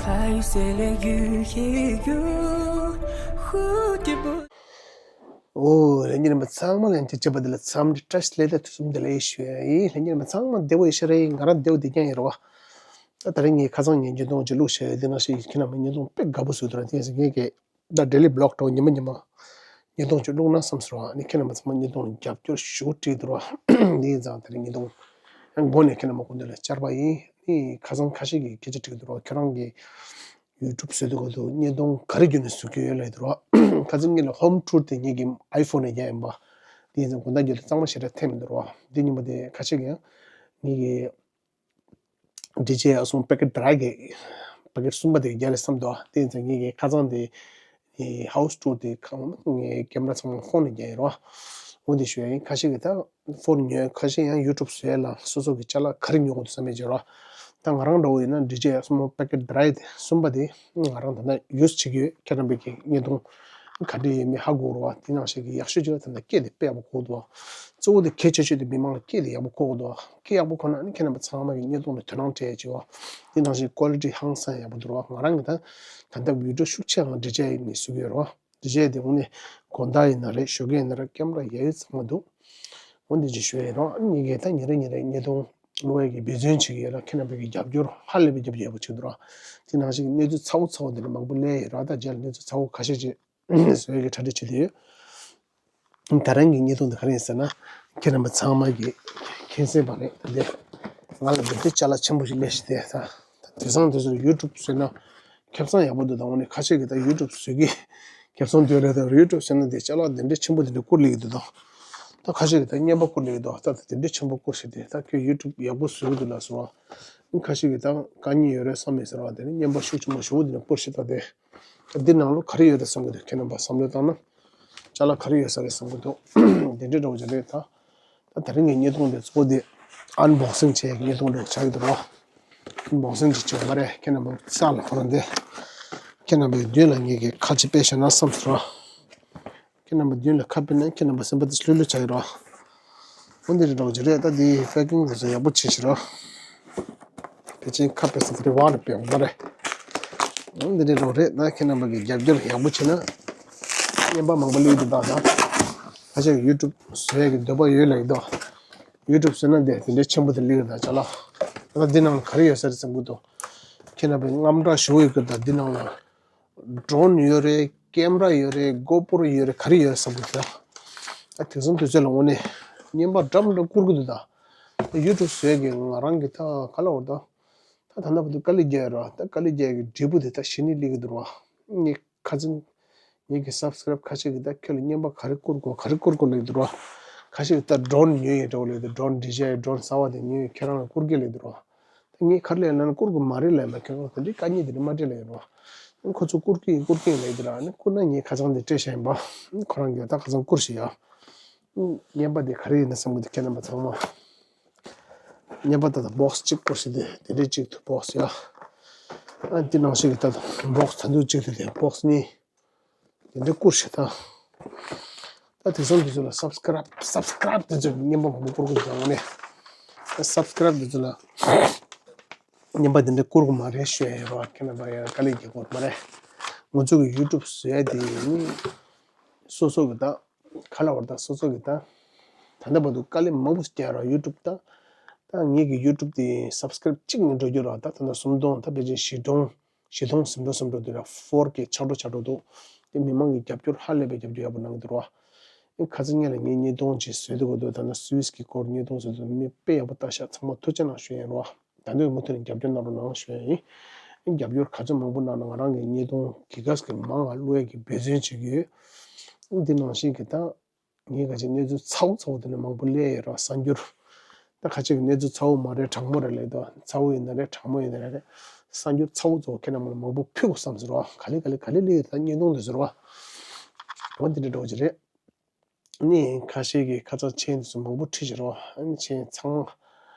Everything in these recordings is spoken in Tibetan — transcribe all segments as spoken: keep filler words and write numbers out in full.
还有谁来遇也有蝴蝶不 ཨོ། ལྷན་རྒྱས་རྣམ་པ་ཚང་མ་ལ་ཡང་དེ་བྱས་པ་འདི་ལ་འཚམས་འདྲི་བཀྲ་ཤིས་བདེ་ལེགས་དང་ཐུགས་སུམ་བདེ་ལེགས་ཞུ་ཡ་ཡིན། ལྷན་རྒྱས་རྣམ་པ་ཚང་མ་བདེ་པོ་ཡོད་ཤག་རེད། ང་རང་བདེ་པོ་བདེ་རྐྱང་ཡིན་རེད་བ། ད་ད་རིང་ངས་ཁ་སང་ངས་བརྙན་ཐུང་ཅིག་བླུགས་བཞག་ཡོད། དེ་ནང་བཞིན་ཁྱེད་རྣམ་པ་བརྙན་ཐུང་དཔེ་དགའ་པོ་བཟོས་འདུག་ར། དེ་ཡིན་ཙང་ངས་ཀྱིས་ད་ཌེ་ལི་བི་ལོག་འདྲ་བོ་ཉི་མ་ཉི་མ་བརྙན་ཐུང་ཅིག་བླུགས་ན་བསམ་སོང་བ། ཨ་ནི་ཁྱེད་རྣམ་པ་ཚང་མ་བརྙན་ཐུང་ལ་རྒྱབ་སྐྱོར་ཞུ་དྲིས་འདུག་ར། དེ་ཡིན་ཙང་ད་རིང་བརྙན་ཐུང་ཡང་མགོ་ནས་ཁྱེད་རྣམ་པ་སྐུ་མདུན་ལ་བཅར་བ་ཡིན། ཨ་ནི་ཁ་སང་ཁ་ཤས་ཀྱིས་སྐད་ཆ་དྲིས་འདུག་ར། ཁྱེད་རང་གིས་ཡུ་ཊུབ་བཟོས་དུས་སྐབས་སུ་བརྙན་ཐུང་ག་རེ་བརྒྱུད་ནས་བཟོ་གི་ཡོད་ལབ་འདུག་ར། ཁ་སང་ངེད་ལ་ཧོམ་ཐུར་དེ་ངེད་ཀྱི་ཨའི་ཕོན་ནས་རྒྱག་ཡིན་པ། དེ་ཡིན་ཙང་དགོང་དག་རྒྱབ་དེ་གཙང་མ་ཞེ་དྲག་ཐེབས་མི་འདུག་ར། དེ་ཉིན་མོ་དེ་ཁ་ཤས་ཀྱིས་ཡང་ངེད་ཀྱི་ཌི་ཇེ་ཨ་སུང་པེ་ཀེ་ཊི་ཌི་རའི་གི་པེ་ཀེ་ཊི་གསུམ་པ་དེ་རྒྱག་རེད་བསམ་འདུག་དེ་ཡིན་ཙང་ངེད་ཀྱི་ཁ་སང་དེ་ཧའུ་སི་ཊུར་དེ་ཁང་ངའི་ཀེམ་ར་ཚང་མ་ཧོན་ནས་རྒྱག་ཡིན་ར། འོ་དེ་ཞུ་ཡ་ཡིན། ཁ་ཤས་ཀྱིས་ད་ཕོན་ཉོས། ཁ་ཤས་ཡང་ཡུ་ཊུབ་བཟོ་ཡ་ལ་སོ་སོ་གི་ཅ་ལག་ག་རེ་ཉོ་དགོས་འདུག་བསམ་པའི་བརྗོད་ར། ད་ང་རང་འདྲ་བོ་ཡིན་ན་ཌི་ཇེ་ཨ་སུང་པེ་ཀེ་ཊི་ཌི་རའི་དེ་གསུམ་པ་དེ་ང་རང་ད་ལྟ་ཡུ་སི་བྱེད་ཀྱི་ཡོད། ཁྱེད་རྣམ་པས་ཀྱི་བརྙན་ཐུང་ག་འདྲ་ཡོད་མེད་ཧ་གོ་ར་བ། དེ་ནང་བཞིན་གྱི་ཡག་ཤོས་ཅིག་ལ་ད་ལྟ་སྐད་དེ་དཔེ་ཡག་པོ་གོ་འདུག་གཙོ་བོ་དེ་གལ་ཆེ་ཤོས་དེ་མི་མང་ལ་སྐད་དེ་ཡག་པོ་གོ་གི་འདུག་སྐད་ཡག་པོ་གོ་ན་ནི་ཁྱེད་རྣམ་པ་ཚང་མ་གི་བརྙན་ཐུང་ལ་དོ་སྣང་སྤྲད་ཡ་ཅིག་ཡོད། དེ་ནང་བཞིན་ཀོ་ལི་ཊི་ཧང་སང་ཡག་པོ་འདུག་ར་བ། ང་རང་གི་ད་ད་ལྟ་བི་ཌི་ཡོ་ཤུགས་ཆེ་ཡང་ཌི་ཇེ་ཨ་ནས་བཟོ་གི་ཡོད་ར་བ། ཌི་ཇེ་ཨ་དེ་དངོས་གནས་དགོང་དག་ཡིན་ན་རེད། ཞོགས་ཀས་ཡིན་ན་རེད། ཀེམ་ར་ཡ་ཡོད་ཚང་མ་འདུག་འོ་འདི་ཅིག་ཞུ་ཡ་ཡིན་ར། ཨ་ནི་ངས་ད་ཉིན་རེ་ཉིན་རེ་བརྙན་ཐུང་བླུག་ཡ་གི་འབད་བརྩོན་བྱེད་ཀྱི་ཡོད་ར། ཁྱེད་རྣམ་པས་ཀྱི་རྒྱབ་སྐྱོར་ཧ་ལས་པའི་རྒྱབ་སྐྱོར་ཡག་པོ་བྱེད་འདུག་ར། དེ་ནང་བཞིན་གྱི་གནས་ཚུལ་ཚ་བོ་ཚ་བོ་འདི་ནས་མང་པོ་སླེབས་ཡོད་ར། ད་རྗེས་ལ་གནས་ཚུལ་ཚ་བོ་ཁ་ཤས་ཅིག་བཟོ་ཡ་གི་གྲ་སྒྲིག་བྱེད་དུ་ཡོད། ད་རིང་གི་བརྙན་ཐུང་འདི་ག་རེ་ཡིན་ཟེར་ན། ཁྱེད་རྣམ་པ་ཚང་མ་གི་མཁྱེན་གསལ་བ་རེད། ད་འདི་ང་ལ་འདི་འདྲའི་ཅ་ལག་ཆེན་པོ་ཞིག་སླེབས་ཤག་དེ་ད་དེང་སང་དེ་ཚོར་ཡུ་ཊུབ་བཟོས་ན་ཁེ་བཟང་ཡག་པོ་འདུག་ད་དངོས་གནས་ཁ་ཤས་ཀྱིས་ད་ཡུ་ཊུབ་བཟོ་གི་ཁེ་བཟང་འདོད་རེད། ད་ཡུ་ཊུབ་བཟོས་ན་དེ་ཅ་ལག་དེ་འདྲའི་ཆེན་པོ་དེ་འདྲ་བསྐུར་སླེབས་ཀྱི་འདུག་ད་ད་ཁ་ཤས་ཀྱིས་ད་རྔན་པ་བསྐུར་སླེབས་ཀྱི་འདུག་ད་ད་དེ་འདྲའི་ཆེན་པོ་བསྐུར་ཤག་དེ་ད་ཁྱོད་ཡུ་ཊུབ་ཡག་པོ་བཟོ་གི་འདུག་ལབ་སོང་བ། ཁ་ཤས་ཀྱིས་ད་དཀའ་ངལ་ཡོད་རེད་བསམ་མེད་ཟེར་བ། དེ་ནི་རྔན་པ་ཤུགས་ཆེན་པོ་ཞེ་པོ་དེ་འདྲ་བསྐུར་ཤག་ད་དེ། འདི་ནང་ལོགས་ག་རེ་ཡོད་རེད་བསམ་གྱི་འདུག་ཁྱེད་རྣམ་པ་བསམ་བློ་བཏང་ན། ཅ་ལག་ག་རེ་ཡོད་ས་རེད་བསམ་གྱི་འདུག་དེ་འདྲའི་འདྲ་བོ་ཅིག་རེད་ད། ད་དེ་རིང་གི་བརྙན་ཐུང་དེ་གཙོ་བོ་དེ་ཨན་བོག་སིང་བྱེད་ཡག་གི་བརྙན་ཐུང་རེད་ཆགས་ཀྱི་འདུག་ར། ཨན་བོག་སིང་ཅིག་བྱེད་དགོས་མ་རེད། ཁྱེད་རྣམ་པ་ས་ལ་ཁོ་རང་དེ། ཁྱེད་རྣམ་པའི་མདུན་ལ་ངེད་ཀྱིས་ཁ་ཅིག་དཔེ་བཞག་ན་བསམ་སོང་ར། ཁྱེད་རྣམ་པ་མདུན་ལ་ཁ་ཕྱེ་ན་ཁྱེད་རྣམ་པ་སེམས་པ་དེ་ལྷོད་ལྷོད་ཆགས་ཀྱི་རེད། འོ་འདི་རེད་འདྲ་བོ་ཅིག་རེད། ད་འདི་པེ་ཀིང་དེ་ཚོ་ཡག་པོ་བྱེད་ཤིག་ར། ཕལ་ཆེར་ཁ་ཕྱེ་ས་དེ་རེད་བ་རེད་པས་འོ་མ་རེད། འོ་འདི་རེད་འདྲ་བོ་རེད། ད་ཁྱེད་རྣམ་པ་གིས་རྒྱབ་སྐྱོར་ཡག་པོ་བྱེད་ན་རྔན་པ་མང་པོ་སླེབས་འདུག་ད་ད་ཁ་ཤས་ཡུ་ཊུབ་བཟོ་ཡག་གི་འདོད་པ་ཡོད་ལབ་ཀྱི་འདུག་ཡུ་ཊུབ་བཟོས་ན་དེ་དེ་འདྲའི་ཆེན་པོ་དེ་སླེབས་ཀྱི་རེད་ད་ཅ་ལག་ད་འདི་ནང་ལ་ག་རེ་ཡོད་ས་རེད་བསམ་གྱི་འདུག་ཁྱེད་རྣམ་པས་དངངས་སྐྲག་ཞེ་པོ་ཡོད་ཀྱི་རེད། ད་འདི་ནང་ལ། ཌོ་རོན་ཡོད་རེད། ཀེམ་ར་ཡོད་རེད། གོ་པོ་རོ་ཡོད་རེད། ག་རེ་ཡོད་རེད་བསམ་གྱི་འདུག་ད་དེང་སང་དུས་ཚོད་ལ་དངོས་གནས་རྔན་པ་འདྲ་མི་འདྲ་བསྐུར་གྱི་འདུག་ད་ཡུ་ཊུབ་བཟོ་ཡག་གི་ང་རང་གི་ད་ག་ལབ་དགོས་རེད་ད། ད་ད་ལྟ་བར་དུ་དཀའ་ལས་རྒྱག་ཡོད་ར། ད་དཀའ་ལས་རྒྱག་ཡག་གི་འབྲས་བུ་དེ་ད་གཞི་ནས་སླེབས་ཀྱི་འདུག་ར། ངས་ཁ་སང་ངེད་ཀྱི་སབ་སི་ཀ་རའིབ་ཁ་ཤས་ཀྱིས་ད་ཁྱོད་ལ་རྔན་པ་ག་རེ་བསྐུར་དགོས་ག་རེ་བསྐུར་དགོས་ལབ་ཀྱི་འདུག་ར། ཁ་ཤས་ཀྱིས་ད་ཌོ་རོན་ཉོས་ཡོད་འདྲ་བོ་ལབ་ཀྱི་འདུག་ཌོ་རོན་ཌི་ཇེ་ཨའི་ཌོ་རོན་གསར་པ་དེ་ཉོས་ཡོད། ཁྱེད་རང་ལ་བསྐུར་གྱི་ལབ་ཀྱི་འདུག་ར། ད་ངས་ག་རེ་ལབ་ན་བསྐུར་དགོས་མ་རེད་ལབ་ན་ཁྱོད་རང་དེ་འདྲའི་དཀའ་ངལ་དེ་འདྲ་མ་སྤྲད་ལབ་ཡོད་ར། ཁོ་ཚོ་བསྐུར་གྱི་ཡིན་བསྐུར་གྱི་ཡིན་ལབ་ཀྱི་འདུག་ར། ཨ་ནི་བསྐུར་ན་ངས་ཁ་སང་དེ་སྤྲད་བཞག་ཡིན་པ། ཁོ་རང་གིས་ད་ཁ་སང་བསྐུར་ཤག་ཡ། རྔན་པ་དེ་ག་རེ་ཡིན་ན་བསམ་གྱི་འདུག་ཁྱེད་རྣམ་པ་ཚང་མ། རྔན་པ་ད་ལྟ་བོག་སི་གཅིག་བསྐུར་ཤག་དེ་དེ་འདྲའི་གཅིག་ཏུ་བོག་སི་ཡ། ཨ་འདི་ནང་བཞིན་གྱི་ད་ལྟ་བོག་སི་ད་དུང་གཅིག་ཏུ་དེ་བོག་སི་གཉིས། དེ་འདྲ་བསྐུར་ཤག་ད། ད་དེང་སང་དུས་ཚོད་ལ་སབ་སི་ཀ་རའིབ་སབ་སི་ཀ་རའིབ་དེ་ཚོས་རྔན་པ་མང་པོ་བསྐུར་གྱི་འདུག་ད་དངོས་གནས། ད་སབ་སི་ཀ་རའིབ་དེ་ཚོ་ལ་རྔན་པ་དེ་འདྲ་བསྐུར་གྱི་མ་རེད་ཞུ་ཡ་ཡོད་ར། ཁྱེད་རྣམ་པ་ཡང་དཀའ་ལས་རྒྱག་དགོས་མ་རེད། ང་ཚོ་གི་ཡུ་ཊུབ་བཟོ་ཡ་དེ་ནི་སོ་སོ་གི་ད་ག་ལབ་དགོས་རེད་ད། སོ་སོ་གི་ད་ད་ལྟ་བར་དུ་དཀའ་ལས་མང་པོ་ཞིག་རྒྱག་ར། ཡུ་ཊུབ་ད་ད་ངེད་ཀྱི་ཡུ་ཊུབ་དེ་སབ་སི་ཀ་རའིབ་གཅིག་ནས་འགྲོ་རྒྱུ་ར། ད་ད་ལྟ་སུམ་སྟོང་ད་ཕལ་ཆེར་བཞི་སྟོང་བཞི་སྟོང་ཟིན་འགྲོ་ཟིན་འགྲོ་འདུག་ར། ཕོར་ཀེ་ཆགས་འགྲོ་ཆགས་འགྲོ་འདུག་དེ་མི་མང་གི་རྒྱབ་སྐྱོར་ཧ་ལས་པའི་རྒྱབ་སྐྱོར་ཡག་པོ་གནང་གི་འདུག་ར། ཨེ་ཁ་སང་ཉིན་ལ་ངས་བརྙན་ཐུང་ཅིག་བཟོས་འདུག་གོ། འདུག་ད་ནི་སུད་སི་གི་སྐོར་བརྙན་ཐུང་བཟོས་འདུག་མི་དཔེ་ཡག་པོ་ལྟ་ཤག་ཚང་མ་ཐུགས་རྗེ་གནང་ཞུ་ཡ་ཡིན་ར། ད་དུང་མུ་མཐུད་ནས་རྒྱབ་སྐྱོར་གནང་རོགས་གནང་ཞུ་ཡ་ཡིན། ཨེ་རྒྱབ་སྐྱོར་ག་ཚོད་མང་པོ་གནང་ན་ང་རང་གི་བརྙན་ཐུང་གི་ག་ས་གི་མང་ང་བླུག་ཡ་གི་འབད་བརྩོན་བྱེད་ཀྱི་ཡོད། ཨེ་འདི་ནང་བཞིན་གི་ད། ངས་ཁ་ཅིག་གནས་ཚུལ་ཚ་བོ་ཚ་བོ་དེ་འདྲ་མང་པོ་སླེབས་ཡོད་ར། གསར་འགྱུར། ད་ཁ་ཅིག་གི་གནས་ཚུལ་ཚ་བོ་མ་རེད་གྲང་མོ་རེད་ལབ་དུས། ཚ་བོ་ཡིན་ན་རེད་གྲང་མོ་ཡིན་ན་རེད། གསར་འགྱུར་ཚ་བོ་ཚ་བོ་ཁྱེད་རྣམ་པ་ལ་མང་པོ་ཕུལ་དགོས་བསམ་ཟེར་བ། ག་ལེ་ག་ལེ་ག་ལེ་སླེབས་ཡོད་ད་བརྙན་ཐུང་དེ་ཟེར་བ། འོ་འདི་འདྲ་འདྲ་བོ་ཅིག་རེད། ནི་ཁ་ཤས་ཀྱིས་ཁ་སང་མཆན་དེ་ཚོ་མང་པོ་བྲིས་ཤག་ར། ཨ་ནི་མཆན་ཚང་མ་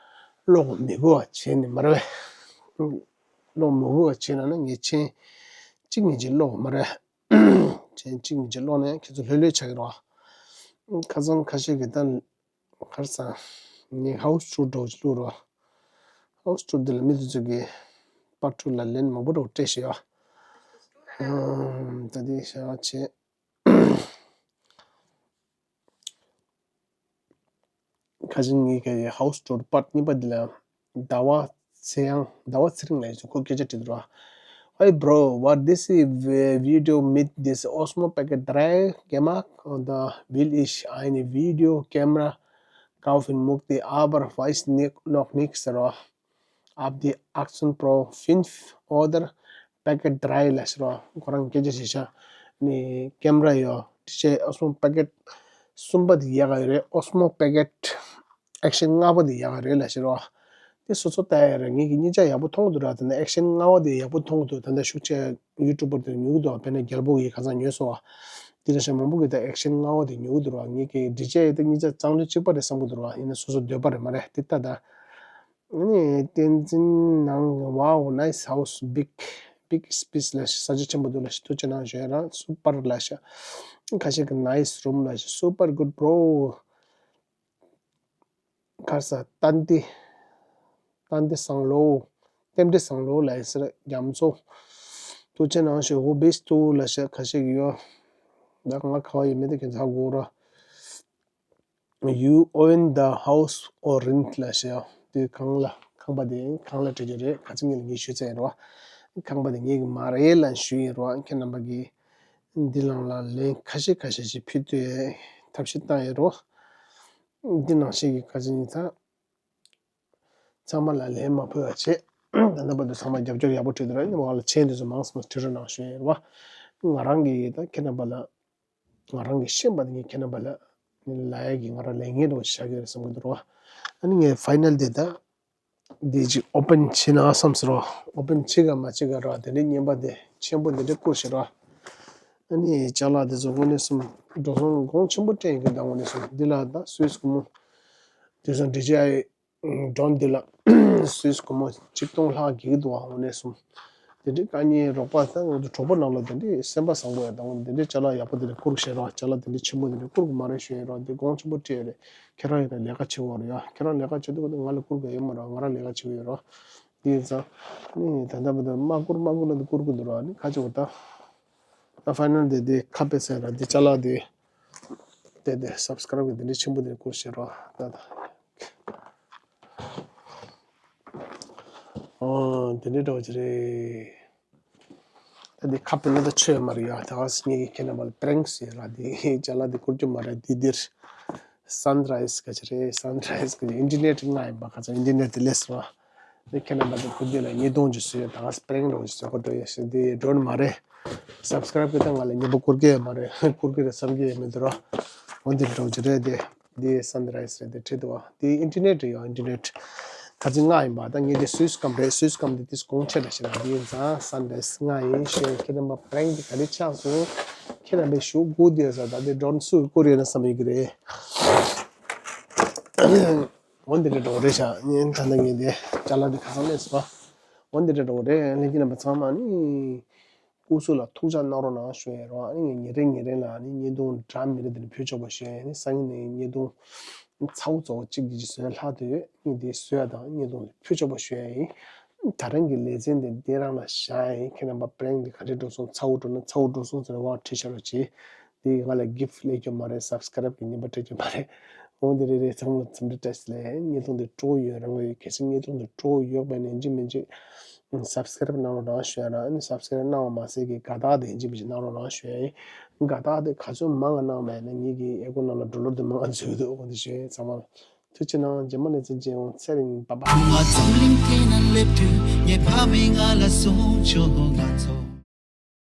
ཀློག་མི་དགོས་པ་བྱས་ནས་མ་རེད་པས། ཀློག་མི་དགོས་པ་བྱས་ན་ནི་ངས་མཆན་གཅིག་གཉིས་ཅིག་ཀློག་མ་རེད། མཆན་གཅིག་གཉིས་ཅིག་ཀློག་ནས་ཁྱེད་ཚོ་ལྷོད་ལྷོད་ཆགས་ཀྱི་རེད་པ། ཁ་སང་ཁ་ཤས་ཀྱིས་ད་ག་རེ་ཟ། ངས་ཧའུ་སི་ཊུར་འདྲ་བོ་ཅིག་བླུགས་ར། ཧའུ་སི་ཊུར་འདི་ལ་མི་དེ་ཚོ་གིས་ པར་ཊུ་ལ་ལན་མང་པོ་འགྲོ་སྤྲད་ཤེས་ཡོད། ཨམ། ད་དེ་ཤ་ཆེ། ཁ་ཅིག་ངའི་གི་ཧའུ་སི་ཊུར་པར་ཊུ་གཉིས་པ་འདི་ལ་ཟླ་བ་ཚེ་དབྱངས། ཟླ་བ་ཚེ་རིང་ལགས་ཀྱིས་ཁོ་སྐད་ཆ་དྲིས་འདུག་ར། Hi bro, what this is, uh, video meet this Osmo Pocket Drive gemacht und, äh, will ich eine Video Kamera kaufen, möchte aber weiß nicht, noch nichts, ཟེར་རོ། Ab die achtzehn Pro fünf oder Pocket Drei ལ་ཟེར་རོ། ཁོ་རང་སྐད་ཆ་བཤད་ཤག་ནི་ཀེམ་ར་ཡོད། ཌི་ཇེ་ཨོ་སི་མོ་པེ་ཀེཊ་གསུམ་པ་དེ་ཡག་ག་ཡོད་རེད། ཨོ་སི་མོ་པེ་ཀེཊ་ཨེག་ཤན་ལྔ་པ་དེ་ཡག་ག་རེད་ལ་ཟེར་རོ། དེ་སོ་སོ་ལྟ་ཡ་རེད། ངེད་ཀྱིས་གཉིས་ཆ་ཡག་པོ་མཐོང་གི་འདུག་ར། ད་ནི་ཨེག་ཤན་ལྔ་པ་དེ་ཡག་པོ་མཐོང་གི་འདུག་ད་ལྟ་ཤུགས་ཆེ་ཡུ་ཊུབ་པར་དེ་ཉོ་གི་འདུག་དཔེར་ན་རྒྱལ་པོ་གིས་ཁ་སང་ཉོས་སོང་བ། དེ་འདྲ་ཞིག་མང་པོ་གིས་ད་ཨེག་ཤན་ལྔ་པ་དེ་ཉོ་གི་འདུག་ར། ངེད་ཀྱིས་ཌི་ཇེ་དེ་གཉིས་ཆ་གཙང་ལོས་གཅིག་པ་རེད་བསམ་གི་འདུག་ར། ཡིན་ན་སོ་སོ་འདོད་པ་རེད་མ་རེད། དེ་ལྟ་ད། ཨ་ནི་བསྟན་འཛིན་ནང་། Wow, nice house, big, big space ལ་ཤ་ས་ཆ་ཆེན་པོ་འདུག་ལ་ཤ་ཐུགས་རྗེ་གནང་ཞུ་ཡ་རང་super ལ་ཤ་ཁ་ཤས་ཀྱི་nice room ལ་ཤ་super good bro། ཁར་ས་ཏན་ཏི་ཏན་ཏི་སང་ལོ། རྟེན་འབྲེལ་སང་ལོ་ལ་ཡི་སི་རྒྱ་མཚོ། ཐུགས་རྗེ་གནང་ཞུ། Who bist du ལ་ཤ་ཁ་ཤས་ཀྱི་ཡོད། ད་ང་ག་བ་ཡིན་མིན་དེ་ཁྱེད་ཚོ་ཧ་གོ་ར། You own the house or rent ལ་ཤ། དེ་གང་ལ་ཁང་པ་དེ་གང་ལ་སྤྲད་རྒྱུ་རེད། ག་ཚོད་ངེས་ལ་ངས་ཞུས་ཚར་ཡིན་རོ། ཁང་པ་དེ་ངེད་ཀྱི་མ་རེད་ལ་ཞུས་ཡིན་རོ། ཁྱེད་རྣམ་པ་གིས་འདི་ནང་ལ་ལན་ཁ་ཤས་ཁ་ཤས་ཤིག་ཕུལ་ཐུབ་ཐབས་ཤེས་བཏང་ཡིན་རོ། འདི་ནང་བཞིན་གྱི་ག་ཚོད་ཡིན་ཙང་། ཚང་མ་ལ་ལན་མ་ཕུལ་བ་བྱེད། ད་ལྟ་བར་དུ་ཚང་མ་རྒྱབ་སྐྱོར་ཡག་པོ་བྱེད་དུ་ར། ནི་བ་ལ་མཆན་དེ་ཚོ་མང་ཙམ་བྲིས་རོགས་གནང་ཞུ་ཡིན་རོ། ང་རང་གིས་ད་ཁྱེད་རྣམ་པ་ལ། ང་རང་གིས་ཤེས་པ་དེ་ངས་ཁྱེད་རྣམ་པ་ལ་ལབ་ཡ་གི་ང་རང་ལས་འགན་རེད་བཞག་གི་རེད་བསམ་གི་འདུག་རོ། ཨ་ནི་ངས་ཕའི་ནལ་དེ་ད་འདི་ཅིག་ཨོ་པན་བྱེད་ན་བསམ་སོང་རོ། ཨོ་པན་བྱེད་ག་མ་བྱེད་ག་རོ། དེ་འདྲའི་བརྙན་པ་དེ་ཆེན་པོ་དེ་འདྲ་བསྐུར་ཤེས་རོ། ཨ་ནི་ཅ་ལག་དེ་ཚོ་དངོས་གནས་སོང་འགྲོ་སོང་གོང་ཆེན་པོ་སྤྲད་ཡིན་གི། ད་དངོས་གནས་སོང་འདི་ལ་ད་སུད་སི་སྒོར་མོ་དེ་ཚོ་འདྲི་བྱ་ཡི། ཌོན་འདི་ལ་སུད་སི་སྒོར་མོ་ཆིག་སྟོང་ལྷག་གི་འདུག་ཨ། དངོས་གནས་སོང་། དེ་འདྲའི་དཀའ་ངལ་རོགས་པ་ད་ང་ཚོ་གྲོགས་པོ་ནང་ལ་དེ་འདྲའི་སེམས་པ་བཟང་པོ་ཡ། ད་དངོས་དེ་འདྲའི་ཅ་ལག་ཡག་པོ་དེ་འདྲ་བསྐུར་ཤེས་རོགས། ཅ་ལག་དེ་འདྲའི་ཆེན་པོ་དེ་འདྲ་བསྐུར་གི་མ་རེད་ཞུ་ཡིན་རོགས། དེ་གོང་ཆེན་པོ་སྤྲད་ཡོད་རེད། ཁྱེད་རང་ཡིན་ན་ལས་ཀ་བྱེད་དགོས་རེད་ཡ། ཁྱེད་རང་ལས་ཀ་བྱེད་དུས་ང་ལ་བསྐུར་གི་ཡོད་མ་རེད། ང་རང་ལས་ཀ་བྱེད་གི་ཡོད་རོགས། དེ་ཡིན་ཙང་ནི་ད་ལྟ་བར་དུ་མ་བསྐུར་མ་བསྐུར་ལ་དེ་བསྐུར་གི་འདུག་རོགས། ནི་ཁ་ཆེ་བོ་ད། ད་ཕའི་ནལ་དེ་དེ་ཁ་ཕེ་ཟེར་ར། དེ་ཅ་ལག་དེ་དེ་དེ་སབ་སི་ཀ་རབ་གི་དེ་འདྲའི་ཆེན་པོ་དེ་བསྐུར་ཤེས་རོགས། ད་ད། ཨོ་དེ་འདྲའི་འདྲ་བོ་ཅིག་རེད། ད་དེ་ཁ་ཕེ་ནལ་ད་ཆོས་མ་རེད་ཡ། ད་ག་སེ་ངེད་ཀྱི་ཁྱེད་རྣམ་པ་ལ་པེ་རེང་ཟེར་ར། དེ་ཅ་ལག་དེ་བསྐུར་རྒྱུ་མ་རེད། དེ་འདིར་སན་རའི་ཟི་ག་ཅིག་རེད། སན་རའི་ཟི་ག་ཅིག་ཨིན་ཊར་ནེཊ་ང་ཡིན་པ་ག་ཚོད་ཨིན་ཊར་ནེཊ་དེ་ལས་སོང་། ནི་ཁྱེད་རྣམ་པ་ཚོ་བསྐུར་རྒྱུ་ལ་ཉིས་སྟོང་ཅིག་བཟོས་ཡོད། ད་ག་སེ་པེ་རེང་འདྲ་བོ་ཞིག་བཟོ་དགོས་འགྲོ་ཡོད་ཟེར། དེ་འགྲོ་ནི་མ་རེད། སབ་སི་ཀ་རབ་གི་ད་ང་ལ་ཉིས་པོ་བསྐུར་གི་ཡོད་མ་རེད། བསྐུར་གི་རེད་བསམ་གི་ཡོད་མི་འདུག་རོ། འོ་འདི་འདྲ་བོ་ཅིག་རེད། དེ་དེ་སན་རའི་ཟི་རེད། དེ་ཁྲིད་འདུག་བ། དེ་ཨིན་ཊར་ནེཊ་རེད་ཡ། ཨིན་ཊར་ནེཊ་ཁ་ཚིག་ལྔ་ཡིན་པ། ད་ངས་དེ་སུད་སི་ཀམ་རེད། སུད་སི་ཀམ་དེ་དེ་གོང་ཆེ་འདྲ་ཞིག་རེད། དེ་ཡིན་ཙང་སན་རའི་ཟི་ལྔ་ཡིན་ཞེས། ཁྱེད་རྣམ་པ་པེ་རེང་དེ་ག་རེ་ཆགས་སོང་། ཁྱེད་རྣམ་པས་ཞུ་དགོས་དེ་ཟ། ད་དེ་ཌོན་སུ་བསྐུར་ཡོད་ན་བསམ་ཡོད་གི་རེད། འོ་འདི་འདྲ་འདྲ་བོ་རེད་ཤག་ངས་ད་ལྟ་ངས་འདི་ཅ་ལག་འདི་ཁ་སང་ལས་སོང་། འོ་འདི་འདྲ་འདྲ་བོ་རེད། ལྷན་རྒྱས་རྣམ་པ་ཚང་མ་ནི་སྐུ་གཟུགས་ལ་ཐུགས་ཅག་གནང་རོགས་གནང་ཞུ་ཡ་རོགས། ཨ་ནི་ངས་ཉིན་རེ་ཉིན་རེ་ལ་ནི་བརྙན་ཐུང་འདྲ་མི་འདྲ་འདི་འདྲ་ཕུལ་ཆོག་པ་ཞུ་ཡ་ཡིན། སང་ཉིན་ནས་བརྙན་ཐུང་ཚ་བོ་ཚ་བོ་གཅིག་འདི་ཅིག་བཟོས་ལྷག་ཏུ་ཡོད། ངས་འདི་བཟོས་ཡ་དང་བརྙན་ཐུང་འདི་ཕུལ་ཆོག་པ་ཞུ་ཡ་ཡིན། ད་རང་གི་ལེ་ཚན་འདི་འདི་རང་ལ་བཞག་ཡ་ཡིན། ཁྱེད་རྣམ་པ་པེ་རེང་འདི་ག་འདྲས་འགྲོ་སོང་། ཚ་བོ་འགྲོ་ན་ཚ་བོ་འགྲོ་སོང་ཟེར་བ་བྲིས་བཞག་རོགས་གྱིས། དེ་ང་ལ་གིཕ་སླེབས་རྒྱུ་མ་རེད། སབ་སི་ཀ་རབ་གི་རྔན་པ་སྤྲད་རྒྱུ་མ་རེད། འོ་འདི་རེད་རེད། ཚང་མ་འཚམས་འདྲི་བཀྲ་ཤིས་བདེ་ལེགས། བརྙན་ཐུང་འདི་སྤྲོ་པོ་ཡོད་རེད་བ། གལ་སྲིད་བརྙན་ཐུང་འདི་སྤྲོ་པོ་ཡོད་པ་ཡིན་ན་ཡིན་གཅིག་མིན་གཅིག་སབ་སི་ཀ་རབ་གནང་རོགས་གནང་ཞུ་ཡ་ར། ཨ་ནི་སབ་སི་ཀ་རབ་གནང་བ་མ་ཟད་ཀྱི་དགའ་རྟགས་དེ་ཡིན་གཅིག་མིན་གཅིག་གནང་རོགས་གནང་ཞུ་ཡ་ཡིན། དགའ་རྟགས་དེ་ག་ཚོད་མང་ང་གནང་བ་ཡིན་ན་ངེད་ཀྱི་ཨེ་ཀོ་ནང་ལ་ཌོ་ལར་དེ་མང་ང་འཛུལ་འདུག་འོ་འདི་ཞུ་ཡ་ཡིན། ཚང་མ་ལ་ཐུགས་རྗེ་གནང་། རྗེས་མ་ལས་ཚན་མཇལ་ཡོང་། ཚེ་རིང་། བཱའི་བཱའི། ང་རྫོང་གླིང་དེ་ན་སླེབས་དུས་ངའི་ཕ་མས་ང་ལ་གསུངས་བྱུང་། ང་ཚོ་